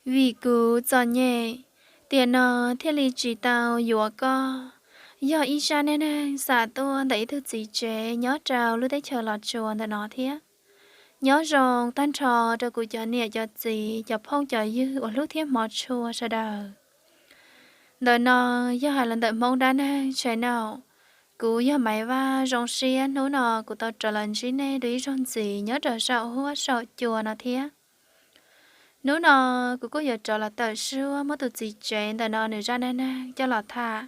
Vim kuv txom nyem, tiam no thiaj li tsis tau yuav koj. Yog ib zaj neej neeg xam tuaj ntawm ib tug txiv tsev nyob rau lub teb chaws Los Tsuas ntawm no thiab. Nyob zoo tag nrho rau kuv cov niam cov txiv, cov phooj cov ywg uas hlub thiab hmov tshua sawv daws. Ntawm no yog hais los ntawm Hmoob Dab Neeg Channel. Kuv yog Maiv Vaj, zoo siab hnub no kuv tau rov los ntsib nej dua ib zaug ntxiv nyob rau saum huab saum cua no thiab. Hnub no kuv kuj yuav rov los tawm suab muab tus txiv tsev ntawm no nws zaj neej neeg coj los tham.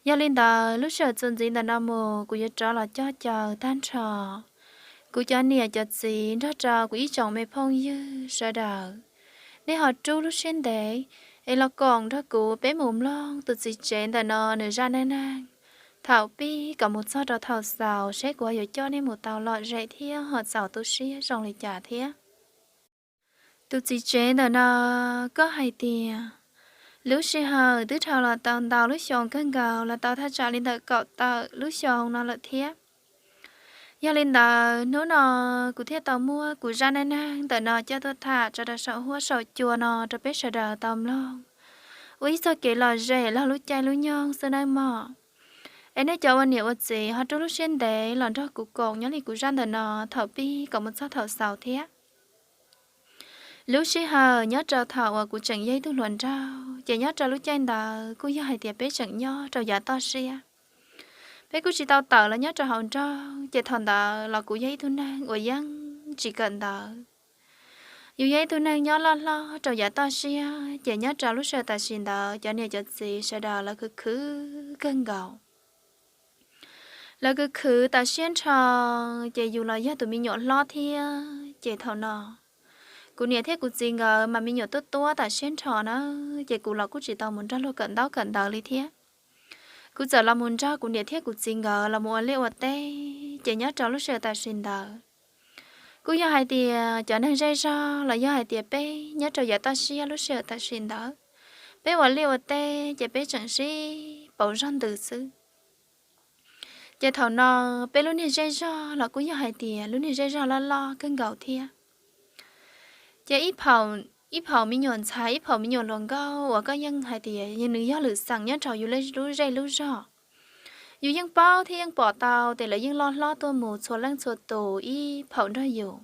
Yog li ntawd lub sij hawm txuas ntxiv ntawm no mus kuv yuav rov los coj caw tag nrho kuv cov niam cov txiv nrog rau kuv ib tsoom me phooj ywg sawv daws, nej ho rub lub siab ntev es los koom nrog kuv peb mus mloog tus txiv tsev ntawm no nws zaj neej neeg thaum pib kom mus txog rau thaum xaus, seb kuv ho yuav coj nej mus tau lom zem thiab ho txaus tu siab zoo li cas thiab. Tus txiv tsev ntawm no, koj hais tias lub sij hawm twb dhau los tau ntau lub xyoo kawg nkaus, los tau thaj tsam li ntawm kaum tawm lub xyoo no lawm thiab. Yog li ntawd hnub no kuv thiaj tau muab kuv zaj neej neeg ntawm no coj tuaj tham tso rau saum huab saum cua no rau peb sawv daws tau mloog ua ib txoj kev lom zem laug lub caij lub nyoog xwb nawb mog. Es nej cov ua niam ua txiv ho rub lub siab ntev los nrog kuv koom nyob li kuv zaj ntawm no thaum pib kom mus txog thaum xaus thiab. Lub sij hawm nyob rau thaum uas kuv tseem yog ib tug hluas nraug, ces nyob rau lub caij ntawd kuj yog hais tias peb tseem nyob rau yav toj siab. Peb kuj tsis tau tawm los nyob rau hauv nroog, ces thaum ntawd los kuv yog ib tug neeg uas yeej tsis kawm ntawv. Yus yog ib tug neeg nyob loj hlob rau yav toj siab, ces nyob rau lub sij hawm tam sim ntawd cov niam cov txiv sawv daws lawv khwv khwv kawg nkaus. Lawv khwv khwv tas siab nrho, ces yus los yog tus me nyuam hlob thiab, ces thaum no kuv niam thiab kuv txiv nkawd mas me nyuam tuab tuab tas siab nrho na, ces kuv los kuj tsis tau mus nrog luag kawm ntaub kawm ntawv li thiab. Kuv txawm los mus nrog kuv niam thiab kuv txiv nkawd los mus ua liaj ua teb, ces nyob rau lub sij hawm tam sim ntawd kuj yog hais tias cov neeg zej zog los yog hais tias peb nyob rau yav toj siab lub sij hawm tam sim ntawd, peb ua liaj ua teb ces peb tseem sib pauv zog ntws xwb. Ces thaum no peb lub niag zej zog los kuj yog hais tias lub niag zej zog loj loj kawg nkaus thiab. Ces ib phaum me nyuam ntxhais, ib phaum me nyuam hluas nkauj uas koj yeej hais tias nws yog lwm xeem nyob rau yus lub zej lub zog, yus yeej paub thiab yeej pom tau tias lawv yeej loj hlob tuaj mus txhua leej txhua tus ib phaum nrog yus.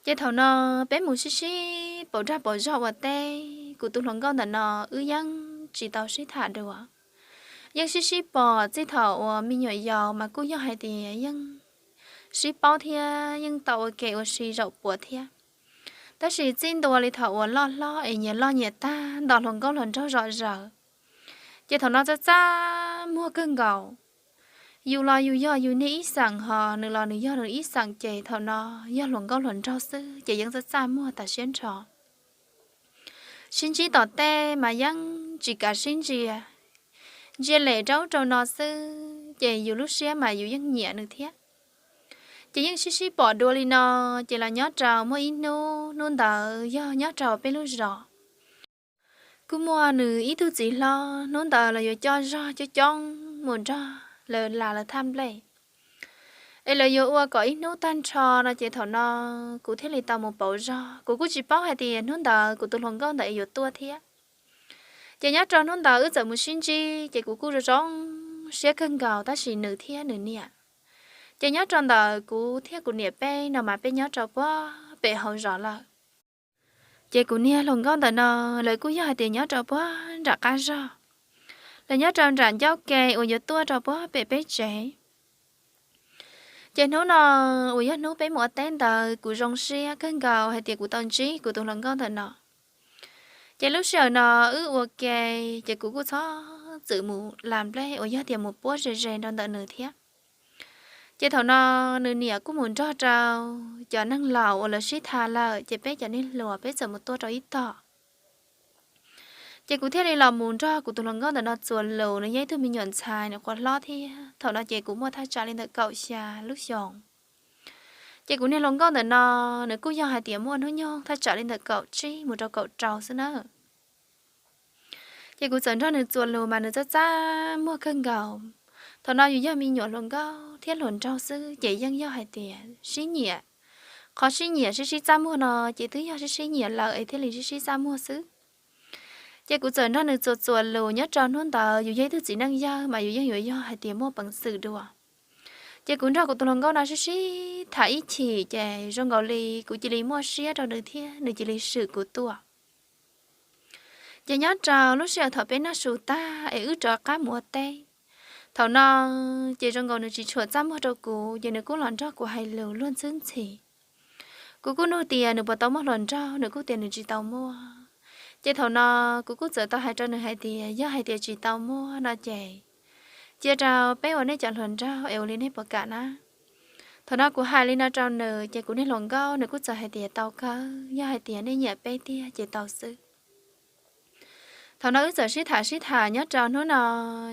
Ces thaum no peb mus sib sib pauv dag pauv zog ua teb, kuv tus hluas nkauj ntawm no wb yeej tsis tau sib tham dua. Yeej sib sib pom txij thaum uas me nyuam yaus mas kuj yog hais tias yeej sib paub thiab yeej tau ua ke ua si zaum puav thiab. Tab sis txij ntua li thaum uas loj hlob es nyias loj nyias tag nto hluas nkauj hluas nraug zom zaws, ces thaum no txaj txaj muag kawg nkaus. Yus los yus yog yus niag ib xeem, ho nws los nws yog nws ib xeem, ces thaum no yog hluas nkauj hluas nraug xwb ces yeej txaj txaj muag tas siab nrho. Sib ntsib tom tej mas yeej tsis kav sib ntsia, ntsia lem rau ub rau no xwb, ces yus lub siab mas yus yeej nyiam nws thiab. Ces yeej sib sib pom dua li no, ces los nyob rau muaj ib hnub, hnub ntawd yog nyob rau peb lub zos kuj muaj nws ib tug txiv hlob, hnub ntawd lawv yuav coj zog coob coob mus nrog lawv las lawv thaj nplej, es lawv yuav ua kom ib hnub tag nrho no, ces thaum no kuv thiaj li tau mus pauv zog. Kuv kuj tsis paub hais tias hnub ntawd kuv tus hluas nkauj ntawd es yuav tuaj thiab. Ces nyob rau hnub ntawd wb txawm mus sib ntsib, ces kuv kuj zoo zoo siab kawg nkaus, tab sis nws thiab nws niam, ces nyob rau ntawm kuv thiab kuv niam peb no mas peb nyob rau puag pem hauv zos lawm. Ces kuv niag hluas nkauj ntawm no, lawv kuj yog hais tias nyob rau puag nram qab zog, lawv nyob rau nram ncauj ke uas yuav tuaj rau puag pem peb tsev. Ces hnub no uas yog hnub peb mus ua teb ntawd, kuv zoo siab kawg nkaus hais tias kuv tau ntsib kuv tus hluas nkauj ntawm no. Ces lub sij hawm no wb ua ke, ces kuv kuj txhob txwm mus las nplej uas yog tias mus puab ze ze rau ntawm nws thiab. Ces thaum no nws niam kuj mus nrog rau cov neeg laus uas lawv sib tham lawm, ces peb cov niag hluas peb txawm mus tuaj rau ib tog. Ces kuv thiaj li los mus nrog kuv tus hluas nkauj ntawm no txuas lus, nws yog ib tug me nyuam ntxhais, nws qhuav hlob thiab. Thaum no ces kuv muaj thaj tsam li ntawm kaum xya lub xyoos. Ces kuv niag hluas nkauj ntawm no, nws kuj yog hais tias muaj hnub nyoog thaj tsam li ntawm kaum tsib mus rau kaum rau xwb na. Ces kuv txawm nrog nws txuas lus mas nws txaj txaj muag kawg nkaus. Thaum no yus yog me nyuam hluas nkauj thiab hluas nraug xwb, ces yeej yog hais tias sib nyiam, qhov sib nyiam sib sib txaj muag no ces twb yog sib sib nyiam lawm es thiaj li sib sib txaj muag xwb. Ces kuv txawm nrog nws txuas txuas lus nyob rau hnub ntawd, yus yog ib tug txiv neej yawg mas yus yeej yuav yog hais tias muaj peev xwm dua. Ces kuv nrog kuv tus hluas nkauj no sib sib tham ib chim ces zoo nkaus li kuv cia li muaj siab rau nws thiab nws cia li swm kuv tuaj. Ces nyob rau lub sij hawm thaum peb noj su tag es wb rov qab mus ua teb, thaum no ces zoo nkaus nws tsis tshua txaj muag rau kuv ces nws kuj los nrog kuv hais lus luag ntxhwb ntxhi. Kuv kuj nug tias nws puas tau muaj hluas nraug, nws kuj tias nws tsis tau muaj. Ces thaum no kuv kuj txawm tau hais rau nws hais tias yog hais tias tsis tau muaj no ces cia rau peb ua nej cov hluas nraug es ua li nej puas kam na. Thaum no kuv hais li no rau nws ces kuv niag hluas nkauj nws kuj txawm hais tias tau kawg, yog hais tias nej nyiam peb tiag ces tau xwb. Thaum no wb txawm sib tham sib tham nyob rau hnub no,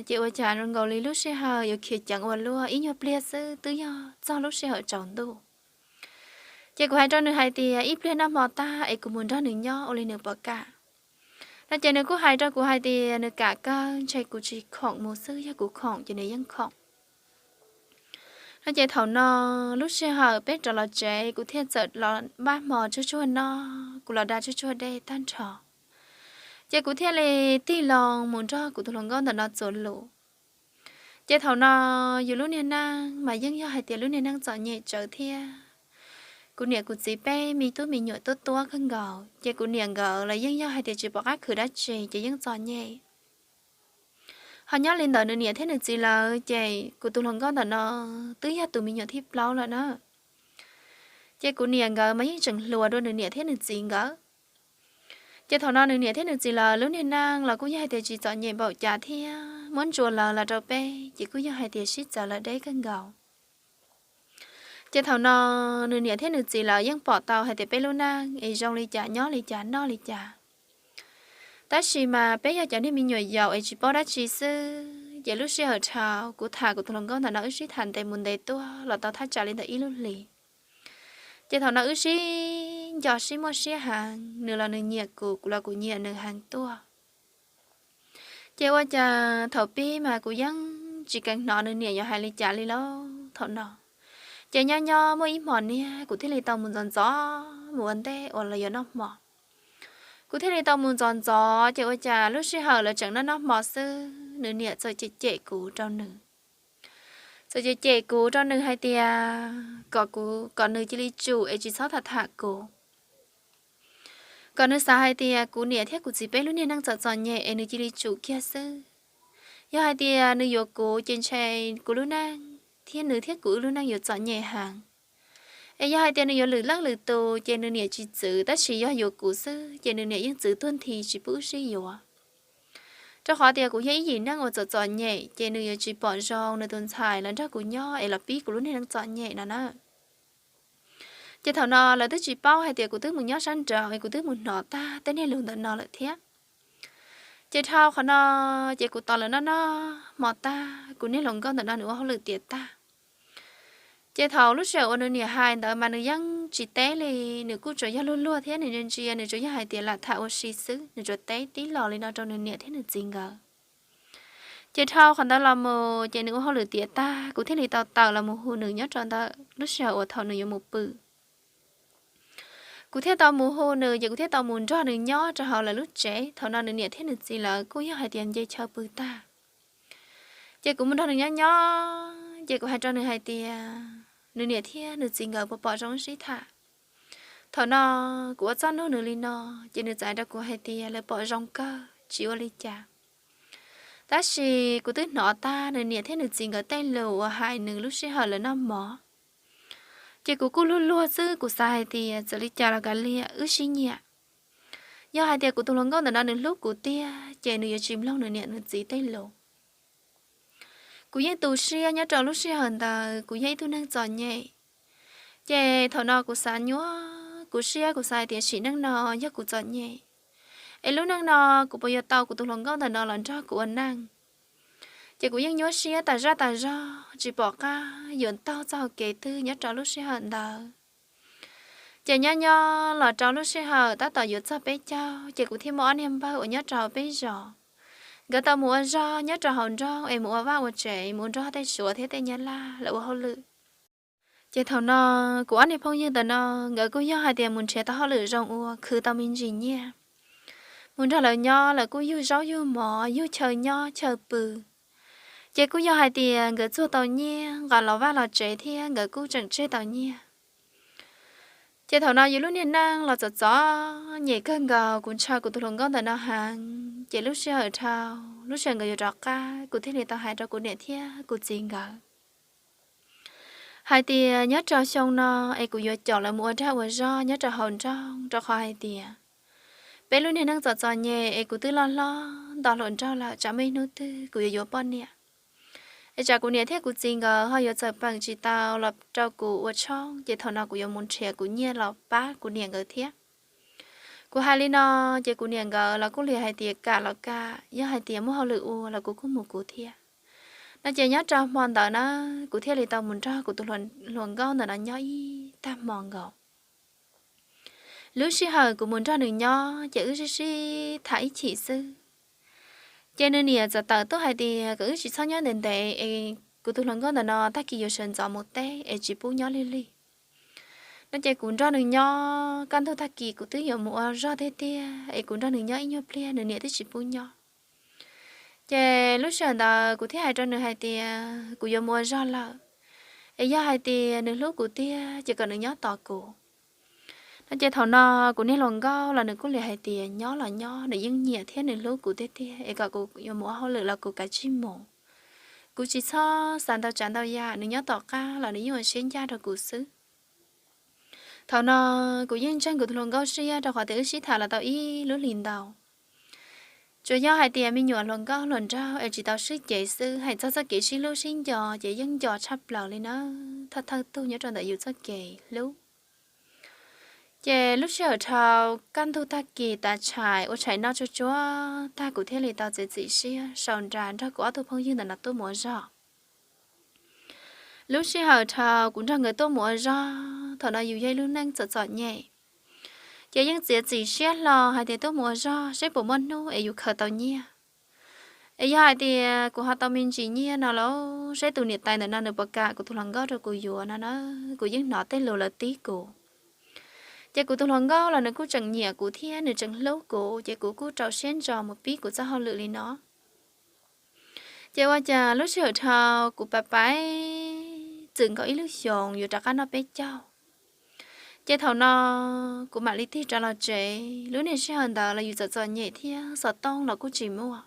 ces ua cas zoo nkaus li lub sij hawm yuav khiav ceev ua luaj, ib nyuag pliag xwb twb yog txog lub sij hawm tsaus ntuj. Ces kuv hais rau nws hais tias ib pliag noj hmo tag es kuv mus nrog nws nyob ua li nws puas kam. No ces nws kuj hais rau kuv hais tias nws kam kawg, ntshe kuv tsis khoom mus xwb, yog kuv khoom ces nws yeej khoom. No ces thaum no lub sij hawm peb rov los tsev kuv thiaj txawm los npaj hmo tsuag tsuag noj, kuv los da tsuag tsuag dej tag nrho. Ces kuv thiaj li tig loo mus nrog kuv tus hluas nkauj ntawm no txuas lus. Ces thaum no yus lub niag neej mas yeej yog hais tias lub niag neej txom nyem tsawv thiab. Kuv niam kuv txiv peb me tub me nyuam tuab tuab kawg nkaus, ces kuv niam nkawd los yeej yog hais tias tsis pom qab khwv dab tsi ces yeej txom nyem. Ho nyob li ntawd nws niam thiab nws txiv lawm ces kuv tus hluas nkauj ntawm no twb yog tus me nyuam thib plaub lawm na. Ces kuv niam nkawd mas yeej tseem hluas dua nws niam thiab nws txiv nkawd. Ces thaum no nws niam thiab nws txiv lawv lub niag neej los kuj yog hais tias tsis txom nyem npaum cas thiab, muab ntsuas lawv los rau peb ces kuj yog hais tias sib txawv lawv deb kawg nkaus. Ces thaum no nws niam thiab nws txiv lawv yeej pom tau hais tias peb lub neej es zoo li cas nyob li cas noj li cas. Tab sis mas peb yog cov niag me nyuam yaus es tsis paub dab tsi xwb, ces lub sij hawm dhau kuv tham kuv tus hluas nkauj ntawm no wb sib tham ntev mus ntev tuaj los tau thaj tsam li ntawm ib lub hlis. Ces thaum no wb sib nco sib muaj siab heev, nws los nws nyiam kuv, kuv los kuv nyiam nws heev tuaj. Ces ua cas thaum pib mas kuv yeej tsis keev hnov nws niam yuav hais li cas li lauj thaum no. Ces nyob nyob muaj ib hmos niag kuv thiaj li tau mus ntxov ntxov mus ua ntej uas lawv yuav noj hmo. Kuv thiaj li tau mus ntxov ntxov, ces ua cas lub sij hawm lawv tseem noj noj hmo xwb, nws niam txawm cem cem kuv rau nws. Txawm cem cem kuv rau nws hais tias kom kuv, kom nws cia li tsum es tsis txhob tham tham kuv. Kom nws xav hais tias kuv niam thiab kuv txiv peb lub niag neej txom txom nyem es nws cia li tsum kiag xwb. Yog hais tias nws yuav kuv ces ntshe kuv lub neej thiab nws thiab kuv wb lub neej yuav txom nyem heev. Es yog hais tias nws yuav lwm leej lwm tus ces nws niam tsis txwv, tab sis yog yuav kuv xwb ces nws niam yeej txwv tuag nthi tsis pub wb sib yuav. Rau qhov tias kuv yog ib yim neej uas txom txom nyem ces nws yuav tsis pom zoo nws tus ntxhais los nrog kuv nyob es los pib kuv lub niag neej txom nyem no na. Ces thaum no lawv twb tsis paub hais tias kuv twb mus nyob sab nraud es kuv twb mus hnov tag tej niag lus ntawm no lawm thiab. Ces dhau qhov no, ces kuv tos lawv noj noj hmo tag, kuv niag hluas nkauj ntawm no nws ua hauj lwm tiav tag. Ces thaum lub sij hawm uas nws niam hais ntawd mas nws yeej tsis teb li, nws kuj tsuas yog luag luag thiab nws ntsia ntsia, nws tsuas yog hais tias lam tham ua si xwb, nws tsuas teb tib los li no rau nws niam thiab nws txiv nkawd. Ces dhau qhov ntawd los mus ces nws ua hauj lwm tiav tag, kuv thiaj li tau tawm los mus hu nws nyob rau ntawm lub sij hawm uas thaum nws yuav mus pw. Kuv thiaj tau mus hu nws, ces kuv thiaj tau mus nrog nws nyob rau hauv lawv lub tsev. Thaum no nws niam thiab nws txiv lawv kuj yog hais tias nce chaw pw tag. Ces kuv mus nrog nws nyob nyob, ces kuv hais rau nws hais tias nws niam thiab nws txiv nkawd puas pom zoo wb sib tham. Thaum no kuv ua txoj nug nws li no, ces nws txawm hais rau kuv hais tias lawv pom zoo kawg, tsis ua li cas. Tab sis kuv twb hnov tag nws niam thiab nws txiv nkawd tej lus uas hais nws lub sij hawm lawv noj mov. Ces kuv kuj luag luag xwb, kuv xav hais tias txawm li cas los kav liam wb sib nyiam. Yog hais tias kuv tus hluas nkauj ntawm no nws hlub kuv tiag, ces nws yuav tsis mloog nws niam nws txiv tej lus. Kuv yeej tu siab nyob rau lub sij hawm ntawd, kuv yog ib tug neeg txom nyem. Ces thaum no kuv xav nyuaj kuv siab, kuv xav hais tias sim neej no yog kuv txom nyem, es lub neej no kuv puas yuav tau kuv tus hluas nkauj ntawm no los nrog kuv ua neej. Ces kuv yeej nyuaj siab tas zaj tas zog, tsis pom qab yuav taug txoj hau kev twg nyob rau lub sij hawm ntawd. Ces nyob nyob los rau lub sij hawm tab tom yuav txog peb caug, ces kuv thiaj muaj ob niag npawg uas nyob rau hauv peb zos, nkawd tau mus ua zog nyob rau hauv nroog es mus ua vaj ua tsev, mus ua nrog tej Suav thiab tej Nyab Laj lawv ua hauj lwm. Ces thaum no kuv ob niag phooj ywg ntawm no nkawd kuj yog hais tias mus nrhiav tau hauj lwm zoo ua khwv tau me ntsis nyiaj, mus nrog lawv nyob lawv kuj yug zaub yug mov yug chaw nyob chaw pw. Ces kuj yog hais tias nkawd txuag tau nyiaj nqa los vaj los tsev thiab nkawd kuj tseem tseg tau nyiaj. Ces thaum no yus lub niag neej los txom txom nyem kawg nkaus, kuv ntshaw kuv tus hluas nkauj ntawm no heev. Ces lub sij hawm dhau, lub sij hawm nkawd yuav rov qab, kuv thiaj li tau hais rau kuv niam thiab kuv txiv nkawd hais tias nyob rau xyoo no es kuv yuav caum lawv mus ua dag ua zog nyob rau hauv nroog, rau qhov hais tias peb lub niag neej txom txom nyem es kuv twb loj hlob nto hluas nraug lawm, tsam muaj ib hnub twg kuv yuav yuav poj niam, es tsam kuv niam thiab kuv txiv nkawd ho yuav txawm peem tsis tau los rau kuv ua tshoob, ces thaum no kuv yuav mus nrhiav kuv nyiaj los pab kuv niam nkawd thiab. Kuv hais li no, ces kuv niam nkawd los kuj li hais tias kam los kam, yog hais tias muaj hauj lwm ua los kuv kuj mus kuv thiab. No ces nyob rau hmo ntawd na, kuv thiaj li tau mus nrog kuv tus hluas nkauj ntawm no nyob ib tag hmo nkaus. Lub sij hawm kuv mus nrog nws nyob ces wb sib sib tham ib chim xwb, ces nws niam txawm tawm tuaj hais tias kom wb tsis txhob nyob ntev ntev es kuv tus hluas nkauj ntawm no tag kis yuav sawv ntxov mus teb es tsis pub nyob lig lig. No ces kuv nrog nws nyob, kaj ntug tag kis kuv twb yuav mus ua zog tiag tiag es kuv nrog nws nyob ib nyuag pliag nws niam twb tsis pub nyob. Ces lub sij hawm ntawd kuv thiaj hais rau nws hais tias kuv yuav mus ua zog lawm, es yog hais tias nws hlub kuv tiag ces kom nws nyob tos kuv. No ces thaum no kuv niag hluas nkauj los nws kuj li hais tias nyob los nyob, nws yeej nyiam thiab nws hlub kuv tiag tiag, es kom kuv yuav mus ua hauj lwm los kuv kav tsij mus. Kuv tsis txhob xav ntau tsav ntau yam, nws nyob tom qab los nws yeej ua siab ncaj rau kuv xwb. Thaum no kuv yeej ntseeg kuv tus hluas nkauj siab rau qhov tias wb sib tham los tau ib lub hlis ntau. Tsuas yog hais tias me nyuam hluas nkauj hluas nraug es tsis tau sib cev xwb, hais txog txoj kev sib hlub sib nco ces yeej nco tshaj plaws li na, thawj thawj tug nyob rau ntawm yus txoj kev hlub. Ces lub sij hawm dhau, kaj ntug tag kis tav tshais ua tshais noj tsuag tsuag tag kuv thiaj li tau txiav txim siab sau nra nrog kuv ob tug phooj ywg ntawm no tuaj mus ua zog. Lub sij hawm dhau kuv nrog nkawd tuaj mus ua zog, thaum no yus yog ib lub neej txom txom nyem, ces yeej txiav txim siab hlo hais tias tuaj mus ua zog seb puas muaj hnub es yus khaws tau nyiaj. Es yog hais tias kuv ho tau me ntsis nyiaj no los seb tus niam tais ntawm no nws puas kam kuv tus hluas nkauj rau kuv yuav no na. Kuv yeej hnov tej lus lawv tib kuv. Ces kuv tus hluas nkauj los nws kuj tseem nyiam kuv thiab nws tseem hlub kuv, ces kuv kuj rau siab ntso mus pib kuv txoj hauj lwm li no. Ces ua cas lub sij hawm dhau kuv pab pab txwm nkaus ib lub xyoos yuav rov qab noj peb caug. Ces thaum no kuv mam li tig rov los tsev, lub niag sij hawm ntawd los yus txom txom nyem thiab xov tooj los kuj tsis muaj.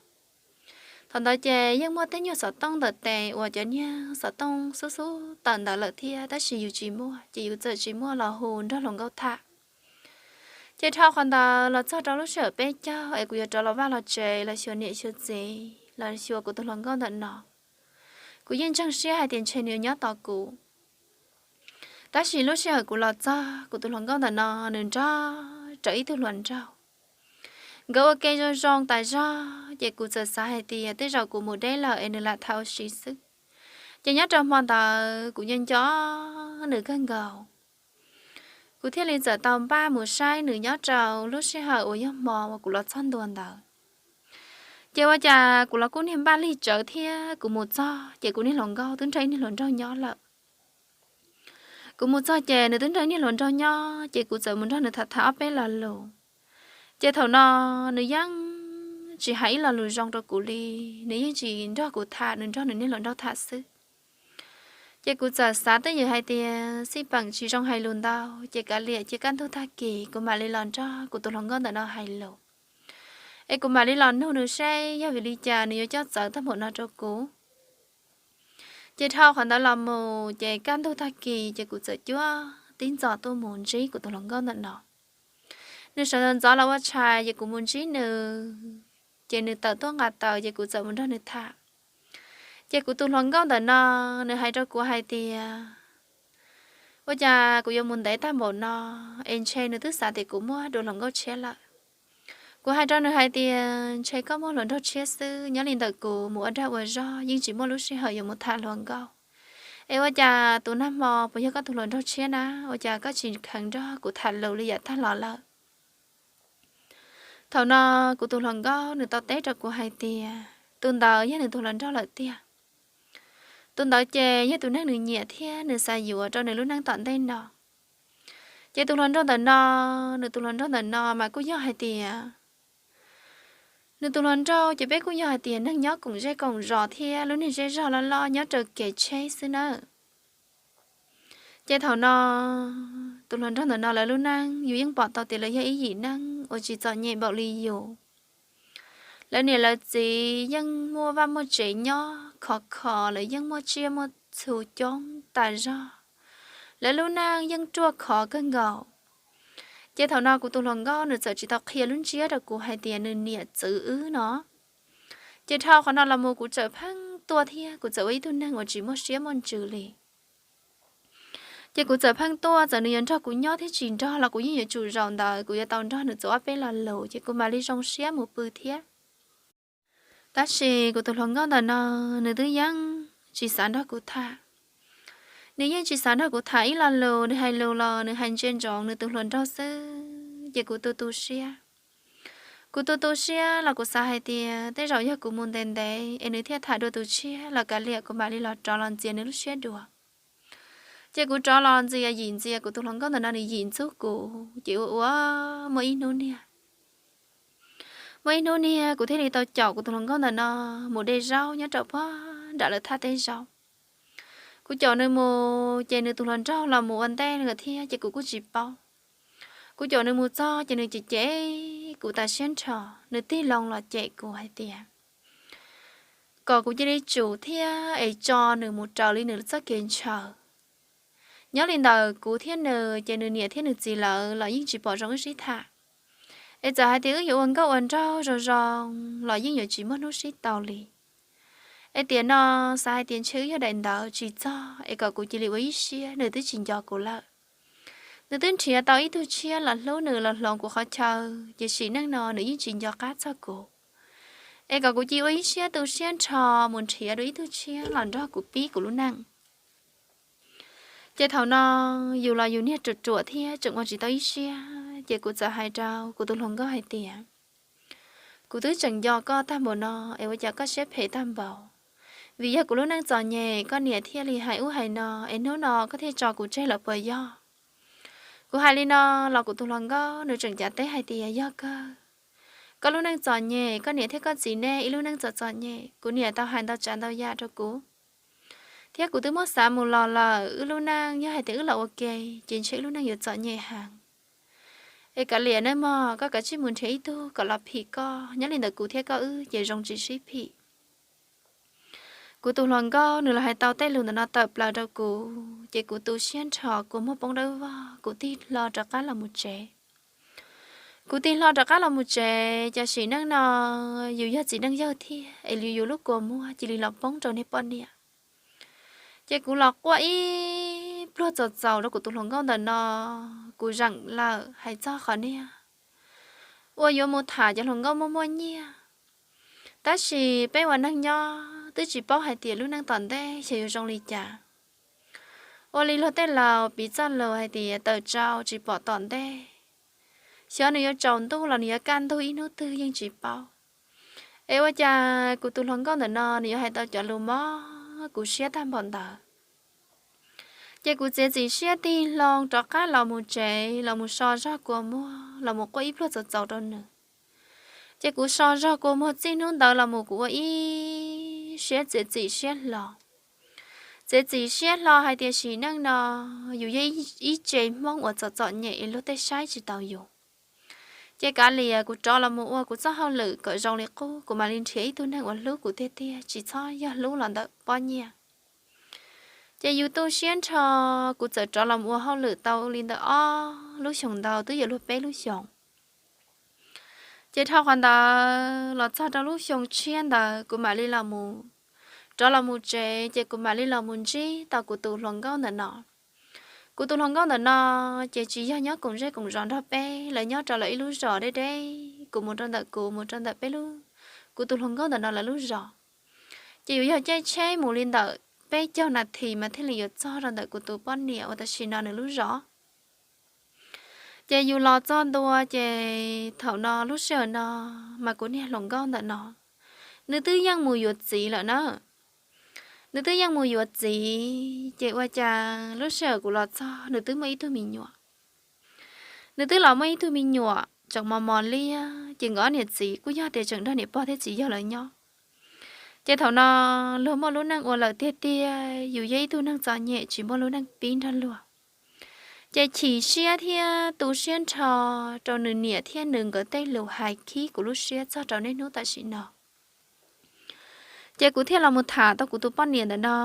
Thaum ntawd ces yeej muaj tej nyuag xov tooj ntawm tes uas cov niag xov tooj xub xub tawm ntawd lawm thiab, tab sis yus tsis muaj ces yus txawm tsis muaj los hu nrog hluas nkauj tham. Ces dhau qhov ntawd los txog rau lub sij hawm peb caug es kuv yuav rov los vaj los tsev los xyuas niam xyuas txiv los xyuas kuv tus hluas nkauj ntawm no, kuv yeej ntseeg siab hais tias ntshe nws yuav nyob tos kuv. Tab sis lub sij hawm kuv los txog, kuv tus hluas nkauj ntawm no nws nrog rawv ib tug hluas nraug. Nkawd ua ke zoo zoo tas zog, ces kuv txawm xav hais tias tej zaum kuv mus deb lawm es nws lam tham ua si xwb. Ces nyob rau hmo ntawd kuv nco nco nws kawg nkaus. Kuv thiaj li txawm tau npaj mus saib nws nyob rau lub sij hawm uas yog hmo uas kuv los txog ntua ntawd. Ces ua cas kuv los kuj niag npaj lig tsawv thiab, kuv mus txog ces kuv niag hluas nkauj twb nrog ib niag hluas nraug nyob lawm. Kuv mus txog ces nws twb nrog ib niag hluas nraug nyob, ces kuv txawm mus nrog nws tham tham ob peb lo lus. Ces thaum no nws yeej tsis hais ib lo lus zoo rau kuv li, nws yeej tsis nrog kuv tham, nws nrog nws niag hluas nraug tham xwb. Ces kuv txawm xav twj ywm hais tias xij peem tsis zoo hais lus ntau, ces kav liam cia kaj ntug tag kis kuv mam li los nrog kuv tus hluas nkauj ntawm no hais lus, es kuv mam li los nug nws seb yog vim li cas nws yuav coj txawv tag npaum no rau kuv. Ces dhau qhov ntawd los mus ces kaj ntug tag kis ces kuv txawm cuab tib ntxov tuaj mus ntsib kuv tus hluas nkauj ntawm no. Nws sawv ntxov los ua tshais ces kuv mus ntsib nws, ces nws tawm tuaj nqa taws ces kuv txawm mus nrog nws tham. Ces kuv tus hluas nkauj ntawm no, nws hais rau kuv hais tias, ua cas kuv yuav mus ntev tag npaum no, es ntshe nws twb xav tias kuv muaj dua hluas nkauj tshiab lawm. Kuv hais rau nws hais tias ntshe koj muaj hluas nraug tshiab xwb, nyob li ntawm kuv mus ua dag ua zog yeej tsis muaj lub sij hawm yuav mus tham hluas nkauj. Es ua cas tus nag hmo puas yog koj tus hluas nraug tshiab na, ua cas koj tsis kheev nrog kuv tham lus li yav tag los lawm? Thaum no kuv tus hluas nkauj nws tau teb rau kuv hais tias tus ntawd yog nws tus hluas nraug lawm tiag. Tus ntawd ces yog tus neeg nws nyiam thiab nws xav yuav rau nws lub neej tom ntej no. Ces tus hluas nraug ntawm no, nws tus hluas nraug ntawm no mas kuj yog hais tias nws tus hluas nraug ces peb kuj yog hais tias neeg nyob koom zej koom zos thiab lub neej zej zog loj loj nyob raws kev tsheb xwb nawb. Ces thaum no tus hluas nraug ntawm no lawv lub neej yus yeej pom tau tias lawv yog ib yim neeg uas tsis txom nyem npaum li yus. Lawv niam lawv txiv yeej muaj vaj muaj tsev nyob khov kho, lawv yeej muaj tsiaj muaj txhu coob tas zog. Lawv lub neej yeej ruaj khov kawg nkaus. Ces thaum no kuv tus hluas nkauj nws txawm tsis tau qhia lub ntsiab rau kuv hais tias nws niam txwv wb no. Ces dhau qhov no los mus kuv txawm pheej tuaj thiab kuv txawm ua ib tug neeg uas tsis muaj siab muaj ntsws li. Ces kuv txawm pheej tuaj, txawm nws yuav nrog kuv nyob thiab tsis nrog los kuv yeej yuav tsum zaum ntawd kuv yuav tau nrog nws txog ob peb lo lus ces kuv mam li zoo siab mus pw thiab. Tab sis kuv tus hluas nkauj ntawm no, nws twb yeej tsis xav nrog kuv tham. Nws yeej tsis xav nrog kuv tham ib lo lus, nws hais lus los nws hais ntsia ntsoov nws tus hluas nraug xwb, ces kuv tu tu siab. Kuv tu tu siab los kuv xav hais tias tej zaum yog kuv mus ntev ntev es nws thiaj tham dua tus tshiab los kav liam kuv mam li los rov los ntxias nws lub siab dua. Ces kuv rov los ntxias yim ntxias kuv tus hluas nkauj ntawm no nws yim ntxub kuv ces ua ua muaj ib hnub niag muaj ib hnub niag kuv thiaj li tau caum kuv tus hluas nkauj ntawm no mus de zaub nyob rau puag nram lawv thaj teb zaub. Kuv caum nws mus ces nws tus hluas nraug los mus ua ntej lawm thiab ces kuv kuj tsis paub. Kuv caum nws mus txog ces nws cem cem kuv tas siab nrho, nws tig loo los cem kuv hais tias kom kuv cia li tsum thiab es tso nws mus raws li nws txoj kev ntshaw. Nyob li ntawm kuv thiab nws ces nws niam thiab nws txiv lawv los yeej tsis pom zoo wb sib tham. Es txawm hais tias wb yuav ua nkauj ua nraug zoo zoo los yeej yuav tsis muaj hnub sib tau li. Es tiam no xav hais tias ntshe wb yog daim ntawv tsis txog es kom kuv cia li ua ib siab, nws twb tsis nco kuv lawm. Nws twb nrhiav tau ib tug tshiab los hlub nws los hloov kuv qhov chaw, ces sim neej no nws yeej tsis nco qab txog kuv. Es kom kuv cia li ua ib siab tu siab nrho mus nrhiav dua ib tug tshiab los nrog kuv pib kuv lub neej. Ces thaum no yus los yus niag ruam ruam thiab tseem ua tsis tau ib siab, ces kuv txawm hais rau kuv tus hluas nkauj hais tias, kuv twb tseem nco koj tag npaum no es ua cas koj siab phem tag npaum? Vim yog kuv lub neej txom nyem koj niam thiaj li hais ub hais no es hnub no koj thiaj tso kuv tseg lawm puas yog? Kuv hais li no los kuv tus hluas nkauj nws tseem cav teb hais tias yog kawg. Koj lub neej txom nyem, koj niam thiab koj txiv nej ib lub neej txom txom nyem, kuv niam tau hais ntau tsav ntau yam rau kuv. Thiab kuv twb muab xav mus los lawm, wb lub neej yog hais tias wb los ua ke ces ntshe wb lub neej yuav txom nyem heev. Es kav liam nawb mog, koj kav tsij mus nrhiav ib tug kom los phim koj, nyob li ntawd kuv thiab koj wb ces zoo tsis sib phim. Kuv tus hluas nkauj nws los hais tau tej lus ntawm no tawm plaws rau kuv ces kuv tu siab nrho kua muag poob dawb vog, kuv tig hlo rov qab los mus tsev. Kuv tig hlo rov qab los mus tsev, cas sim neej no yus yog txiv neej yawg thiab es yus lub kua muag cia li los poob rau niag poj niam. Ces kuv los quaj ib pluag txaus txaus rau kuv tus hluas nkauj ntawm no, kuv zeem lawm hais txog qhov niag uas yuav mus tham cov hluas nkauj muaj muaj nyiaj. Tab sis peb ua neeg nyob twb tsis paub hais tias lub neej tom ntej xyov yuav zoo li cas. Ua li luag tej laus piv txoj lus hais tias tawm tsau tsis pom tom ntej, xyov nws yuav tsaus ntuj los nws yuav kaj ntug ib hnub twg yeej tsis paub. Es ua cas kuv tus hluas nkauj ntawm no nws yuav hais tau cov lus mob kuv siab tag npaum ntawd? Ces kuv txiav txim siab tig hlo rov qab los mus tsev, los mus so zog kua muag, los mus quaj ib pluag txaus txaus rau nws. Ces kuv so zog kua muag txij hnub ntawd los mus kuv ua ib siab txiav txim siab hlo. Txiav txim siab hlo hais tias sim neej no yus yog ib tse Hmoob uas txom txom nyem es luag tej saib tsis taus yus. Ces kav liam kuv rov los mus ua kuv txoj hauj lwm kom zoo li qub, kuv mam li nrhiav ib tug neeg uas hlub kuv tiag tiag, tsis txhob yog hlub los ntawm pob nyiaj. Ces yus tu siab nrho, kuv txawm rov los ua hauj lwm tau li ntawm ob lub xyoos ntau twb yuav luag peb lub xyoos. Ces dhau qhov ntawd los txog rau lub xyoo tshiab ntawd kuv mam li los mus, rov los mus tsev, ces kuv mam li los mus ntsib tau kuv tus hluas nkauj ntawm no. Kuv tus hluas nkauj ntawm no ces tsis yog nyob koom zej koom zos nrog peb, lawv nyob rau lawv ib lub zos deb deb, kuv mus rau ntawm kuv, mus rau ntawm peb lub, kuv tus hluas nkauj ntawm no lawv lub zos. Ces yuav yog caij tsheb mus li ntawm peb caug nas this mas thiaj li yuav txog rau ntawm kuv tus poj niam uas tam sim no nws lub zos. Ces yus los txog ntua ces thaum no lub sij hawm no mas kuv niag hluas nkauj ntawm no nws twb yeej mus yuav txiv lawm na. nws twb yeej mus yuav txiv, ces ua cas lub sij hawm kuv los txog nws twb muaj ib tug me nyuam. Nws twb los muaj ib tug me nyuam tseem mos mos liab, ces nkawd ob niam txiv kuj yog tias tseem nrog niam pog thiab txiv yawg lawv nyob. Ces thaum no luag muaj lub neej ua lawm tiag tiag, yus yog ib tug neeg txom nyem tsis muaj lub neej pib nrog luag. Ces chim siab thiab tu siab nrho rau nws niam thiab nws nkawd tej lus hais khib kuv lub siab txog rau niaj hnub tam sim no. Ces kuv thiaj los mus tham tau kuv tus poj niam ntawm no,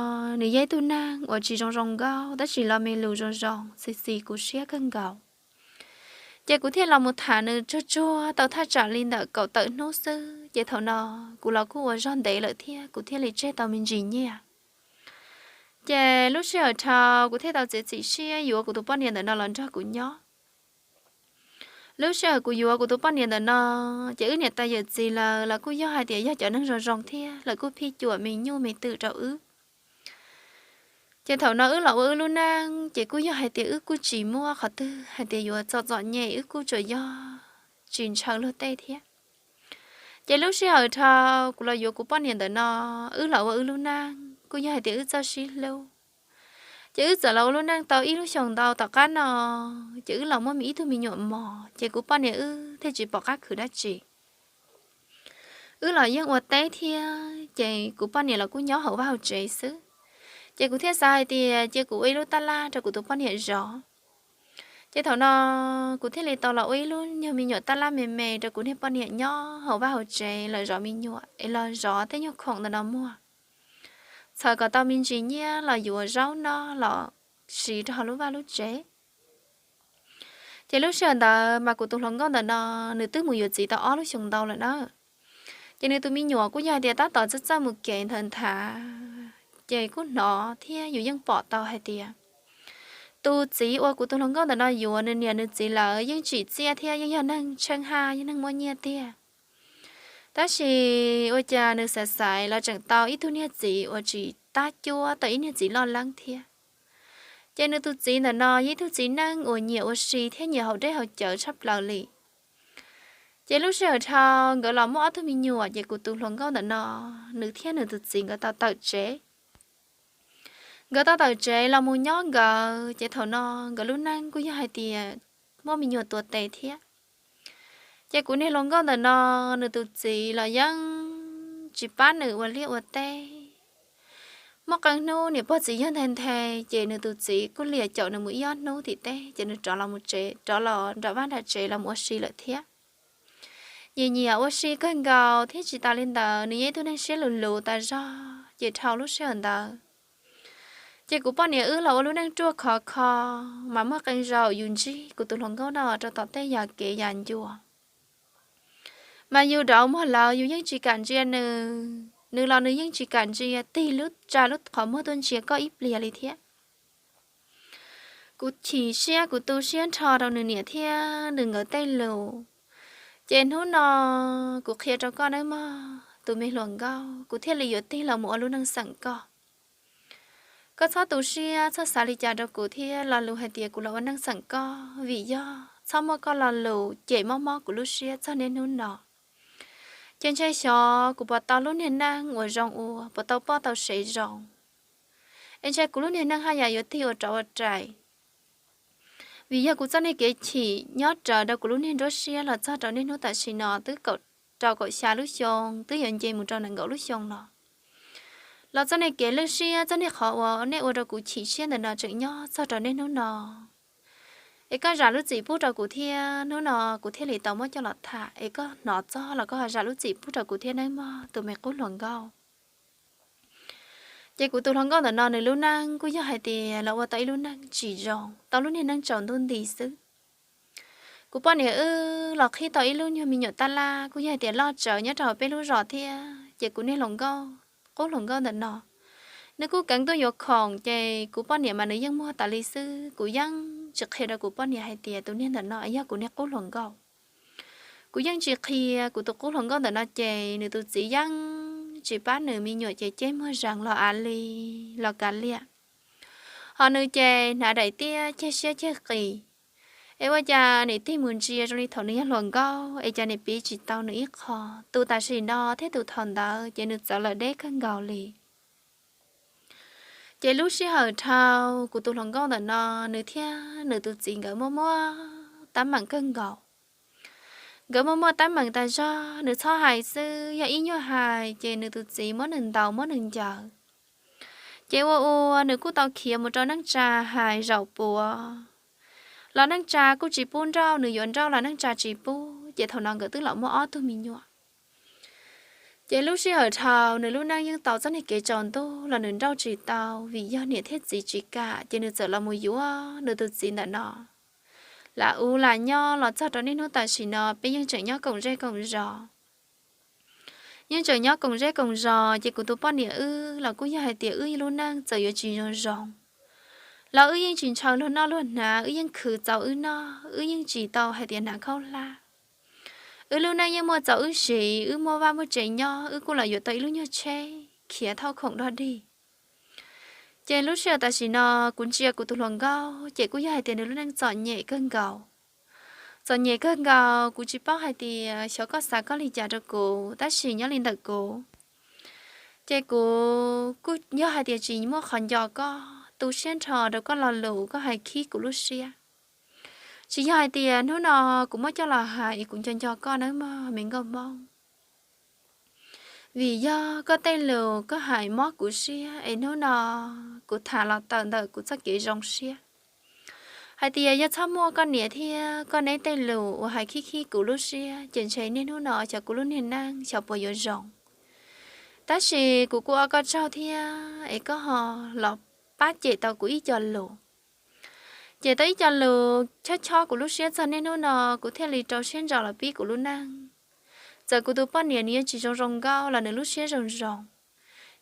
nws yog ib tug neeg uas tsis zoo zoo nkauj tab sis los me lus zoo zoo, xis xis kuv siab kawg nkaus. Ces kuv thiaj los mus tham nws tsuag tsuag tau thaj tsam li ntawm kaum tawm hnub xwb, ces thaum no kuv los kuj ua zog ntev lawm thiab kuv thiaj li tseg tau me ntsis nyiaj. Ces lub sij hawm dhau kuv thiaj tau txiav txim siab yuav kuv tus poj niam ntawm no los nrog kuv nyob. Lub sij hawm kuv yuav kuv tus poj niam ntawm no, ces wb niam tais yawm txiv lawv los kuj yog hais tias yog cov neeg zoo zoo thiab lawv kuj phij cuam me nyuj me twm rau wb. Ces thaum no wb los ua wb lub neej, ces kuj yog hais tias wb kuj tsis muaj qhov twg hais tias yuav txom txom nyem, wb kuj tsuas yog tsis ntshaw luag tej thiab. Ces lub sij hawm dhau kuv los yuav kuv poj niam ntawm no, wb los ua wb lub neej kuj yog hais tias wb txawj sib hlub. Ces wb txawm los ua lub neej tau ib lub xyoos ntau tom qab no, ces wb los muaj me ib tug me nyuam mos, ces kuv poj niam wb thiaj tsis pom qab khwv dab tsi. Wb los yeej ua teb thiab, ces kuv poj niam los kuj nyob hauv vaj hauv tsev xwb. Ces kuv thiaj xav hais tias cia kuv ua ib lub tab laj rau kuv tus poj niam zov. Ces thaum no kuv thiaj li tau los ua ib lub nyuag me nyuam tab laj me me rau kuv niag poj niam nyob hauv vaj hauv tsev los zov me nyuam es los zov tej nyuag khoom ntawm no muag, txhawm kom tau me ntsis nyiaj los yuav zaub noj los siv rau hauv lub vaj lub tsev. Ces lub sij hawm ntawd mas kuv tus hluas nkauj ntawm no nws twb mus yuav txiv tau ob lub xyoos ntau lawm na. Ces nws tus me nyuam kuj yog hais tias tab tom txawj txawj mus kev nthawv nthav, ces kuj hnov thiab yus yeej pom tau hais tias tus txiv uas kuv tus hluas nkauj ntawm no yuav, nws niam nws txiv lawv yeej tsim txiaj thiab yeej yog neeg tsheej haj, yog neeg muaj nyiaj tiag. Tab sis ua cas nws xaiv xaiv los tseem tau ib tug niag txiv uas tsis tab cuab, tau ib niag txiv loj leeb thiab. Ces nws tus txiv ntawm no yog ib tug txiv neej uas nyiam ua si thiab nyiam haus dej haus cawv tshaj plaws li. Ces lub sij hawm dhau nkawd los muaj ob tug me nyuam, ces kuv tus hluas nkauj ntawm no, nws thiab nws tus txiv nkawd tau tawm tsev. Nkawd tau tawm tsev los mus nyob nkawd, ces thaum no nkawd lub neej kuj yog hais tias muaj me nyuam tuav tes thiab. Ces kuv niag hluas nkauj ntawm no, nws tus txiv los yeej tsis pab nws ua liaj ua teb. Muaj qee hnub niam pog txiv yawg nthe nthe, ces nws tus txiv kuj liam caum nws mus ib ob hnub tim teb, ces nws rov los mus tsev, rov los nram vaj nram tsev los mus ua si lawm thiab. Nyiam nyiam ua si kawg nkaus thiab tsis tas li ntawd nws yog ib tug neeg siab luv luv tas zog, ces dhau lub sij hawm ntawd ces kuv poj niam wb los ua lub neej ruaj khov kho, mas muaj qee zaus yus ntsib kuv tus hluas nkauj no rau tom tej yam kev yam ncua, mas yus rauv muag lawv yus yeej tsis kam ntsia nws, nws los nws yeej tsis kam ntsia, tig lub tsa lub qhov muag tuaj ntsia koj ib pliag li thiab. Kuv chim siab kuv tu siab nrho rau nws niam thiab nws nkawd tej lus. Ces hnub no kuv qhia rau koj nawb mog tus me hluas nkauj, kuv thiaj li yuav tig los mus ua lub neej xeem koj. Koj txhob tu siab txhob xav li cas rau kuv thiab lo lus hais tias kuv los ua neej xeem koj, vim yog txhob muaj koj lo lus cem mob mob kuv lub siab txog niaj hnub no. Ces ntshe xyov kuv puas tau lub niag neej uas zoo ua, puas tau poj tau sev zoo. Es ntshe kuv lub niag neej haj yam yuav tig ua rov ua rais. Vim yog kuv txoj niag kev chim nyob raws rau kuv lub niag nruab siab los txog rau niaj hnub tam sim no twb kaum rau kaum xya lub xyoo, twb yuav nce mus rau nees nkaum lub xyoo no. Los txoj niag kev lwj siab, txoj niag qhov uas nej ua rau kuv chim siab ntawm no tseem nyob txog rau niaj hnub no. Es koj zam lub txim pub rau kuv thiab, hnub no kuv thiaj li tau muab coj los tham, es koj hnov txog los koj ho zam lub txim pub rau kuv thiab nawb mog tus me qub hluas nkauj. Ces kuv tus hluas nkauj ntawm no nws lub neej kuj yog hais tias los ua tau ib lub neej tsis zoo, tau lub niag neej tsaus ntuj nti xwb. Kuv poj niam wb los qhib tau ib lub nyuag me nyuam tab laj kuj yog hais tias loj tsawv nyob rau hauv peb lub zos thiab, ces kuv niag hluas nkauj, qub hluas nkauj ntawm no, nws kuj keev tuaj yuav khoom, ces kuv poj niam mas nws yeej muag tas li xwb. Kuv yeej tsis qhia rau kuv poj niam hais tias tus niag ntawm no yog kuv niag qub hluas nkauj. Kuv yeej tsis qhia kuv tus qub hluas nkauj ntawm no, ces nws tus txiv yeej tsis pab nws, me nyuam ces ceb muag zees los av li los kav liam. Ho nws ces hnav daim tiab ceg siab ceg qis. Es ua cas niam tig mus ntsia zoo li thaum nws yog hluas nkauj, es cas niam piv tsis tau nws ib qho. Tus tam sim no thiab tus thaum ntawd ces nws txawv lawm deb kawg nkaus li. Ces lub sij hawm dhau, kuv tus hluas nkauj ntawm no, nws thiab nws tus txiv nkawd muaj muaj teeb meem kawg nkaus. Nkawd muaj muaj teeb meem tas zog, nws txhob hais xwb, yog ib nyuag hais ces nws tus txiv muab nws ntaus muab nws ncaws. Ces ua ua nws kuj tau khiav mus rau neej tsa hais zaum puav los neej tsa kuj tsis pub nrauj, nws yuav nrauj los neej tsa tsis pub, ces thaum no nkawd twb los muaj ob tug me nyuam. Ces lub sij hawm dhau, nws lub neej yeej tau txoj niag kev tsaus ntuj los nws nrauj tsis tau, vim yog niam thiab txiv tsis kam, ces nws txawm los mus yuav nws tus txiv ntawm no. Lam ua lam nyob los txog rau niaj hnub tam sim no peb yeej tseem nyob koom zej koom zos. Yeej tseem nyob koom zej koom zos, ces kuv tus poj niam wb los kuj yog hais tias wb lub neej txawm yuav tsis zoo zoo los wb yeej tsis ntshaw luag noj luag hnav, wb yeej khwv txaus wb noj, wb yeej tsis tau hais tias hnav khaub hlab. Wb lub neej yeej muaj txaus wb siv, wb muaj vaj muaj tsev nyob, wb kuj los yuav tau ib lub nyuag tsheb khiav thauj khoom dog dig. Ces lub sij hawm tam sim no kuv ntsia kuv tus hluas nkauj, ces kuj yog hais tias nws lub neej txom nyem kawg nkaus. Txom nyem kawg nkaus, kuv tsis paub hais tias xyov koj xav koj li cas rau kuv, tab sis nyob li ntawm kuv, ces kuv kuj yog hais tias tsis muaj qhov nco koj, tu siab nrho rau koj lo lus koj hais khib kuv lub siab. Tsis yog hais tias hnub no kuv muab coj los hais es kuv nco nco koj nawb mog me nkauj Hmoob. Vim yog koj tej lus koj hais mob kuv siab es hnub no kuv tham los tawm ntawm kuv txoj kev zoo siab hais tias yog txhob muaj koj niam thiab koj neb tej lus uas hais khib khib kuv lub siab, ces ntshe niaj hnub no xyov kuv lub niag neej xyov puas yuav zoo. Tab sis kuv kuj ua koj tsaug thiab es koj ho los pab cem tau kuv ib co lus. Cem tau ib co lus chob chob kuv lub siab txog niaj hnub no, kuv thiaj li rau siab ntso los pib kuv lub neej. Txawm kuv tus poj niam nws yuav tsis zoo zoo nkauj los nws lub siab zoo zoo,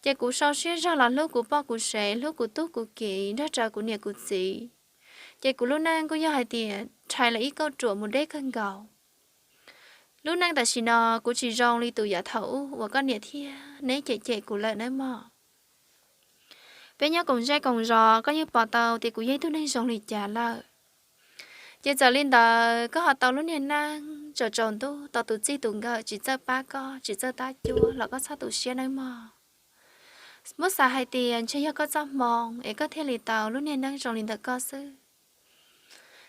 ces kuv sau siab zog los hlub kuv poj kuv sev, hlub kuv tub kuv kiv, nrog rau kuv niam kuv txiv. Ces kuv lub neej kuj yog hais tias rhais los ib kauj ruam mus deb kawg nkaus. Lub neej tam sim no kuv tsis zoo li tus yav thaum ub uas koj niam thiab neb cem cem kuv lawm nawb mog. Peb nyob koom zej koom zos koj yeej pom tau tias kuv yog ib tug neeg zoo li cas lawm. Ces txawm li ntawd koj ho tau lub niag neej tsaus tsaus ntuj tau tus txij tus nkawm tsis txawj pab koj tsis txawj tab cuab los koj txhob tu siab nawb mog. Muab xav hais tias ntshe yog koj txoj hmoo es koj thiaj li tau lub niag neej zoo li ntawm koj xwb.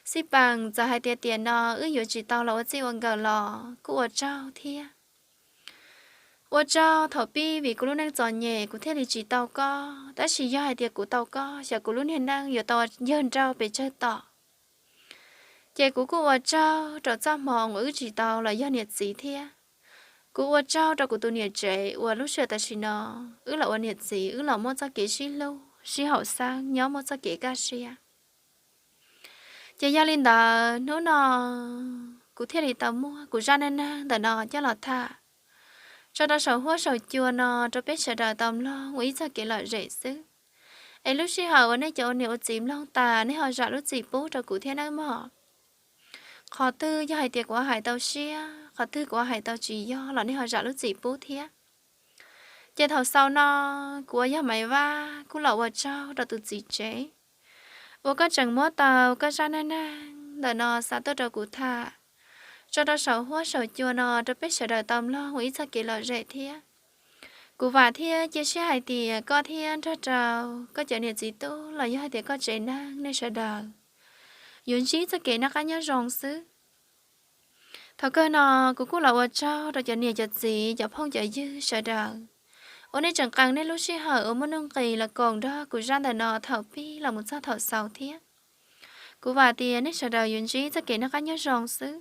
Xij peem txawm hais tias tiam no wb yuav tsis tau los ua txij ua nkawm los kuj ua tsaug thiab. Ua tsaug thaum pib vim kuv lub neej txom nyem kuv thiaj li tsis tau koj, tab sis yog hais tias kuv tau koj xyov kuv lub niag neej yuav tau yawg nrauj pes tsawg tom. Ces kuv kuj ua tsaug rau txoj hmoo uas wb tsis tau los yog niam txiv thiab. Kuv ua tsaug rau kuv tus niam tsev uas lub sij hawm tam sim no wb los ua niam txiv wb los muaj txoj kev sib hlub sib haum xeeb nyob muaj txoj kev kaj siab. Ces yog li ntawd hnub no kuv thiaj li tau muab kuv zaj neej neeg ntawm no coj los tham tso rau saum huab saum cua no rau peb sawv daws tau mloog ua ib txoj kev lom zem xwb. Es lub sij hawm uas nej cov ua niam ua txiv mloog tas nej ho zam lub txim pub rau kuv thiab nawb mog. Qhov twg yog hais tias kuv hais tau siab, qhov twg kuv hais tau tsis yog los nej ho zam lub txim pub thiab. Ces thaum xaus no kuv uas yog Maiv Vaj kuj los ua tsaug rau tus txiv tsev uas koj tseem muab tau koj zaj neej neeg ntawm no xa tuaj rau kuv tham tso rau saum huab saum cua no rau peb sawv daws tau mloog ua ib txoj kev lom zem thiab. Kuv vam thiab cia siab hais tias koj thiab nrog rau koj cov niam txiv tub los yog hais tias koj tsev neeg nej sawv daws yuav ntsib txoj kev noj qab nyob zoo xwb. Thaum kawg no kuv kuj los ua tsaug rau cov niam cov txiv cov phooj cov ywg sawv daws uas nej tseem qee nej lub sij hawm uas muaj nuj nqis los koom nrog kuv zaj ntawm no thaum pib los mus txog thaum xaus thiab. Kuv vam tias nej sawv daws yuav ntsib txoj kev noj qab nyob zoo xwb.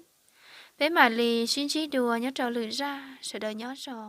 Peb mam li sib ntsib dua nyob rau lwm zaj, sawv daws nyob zoo.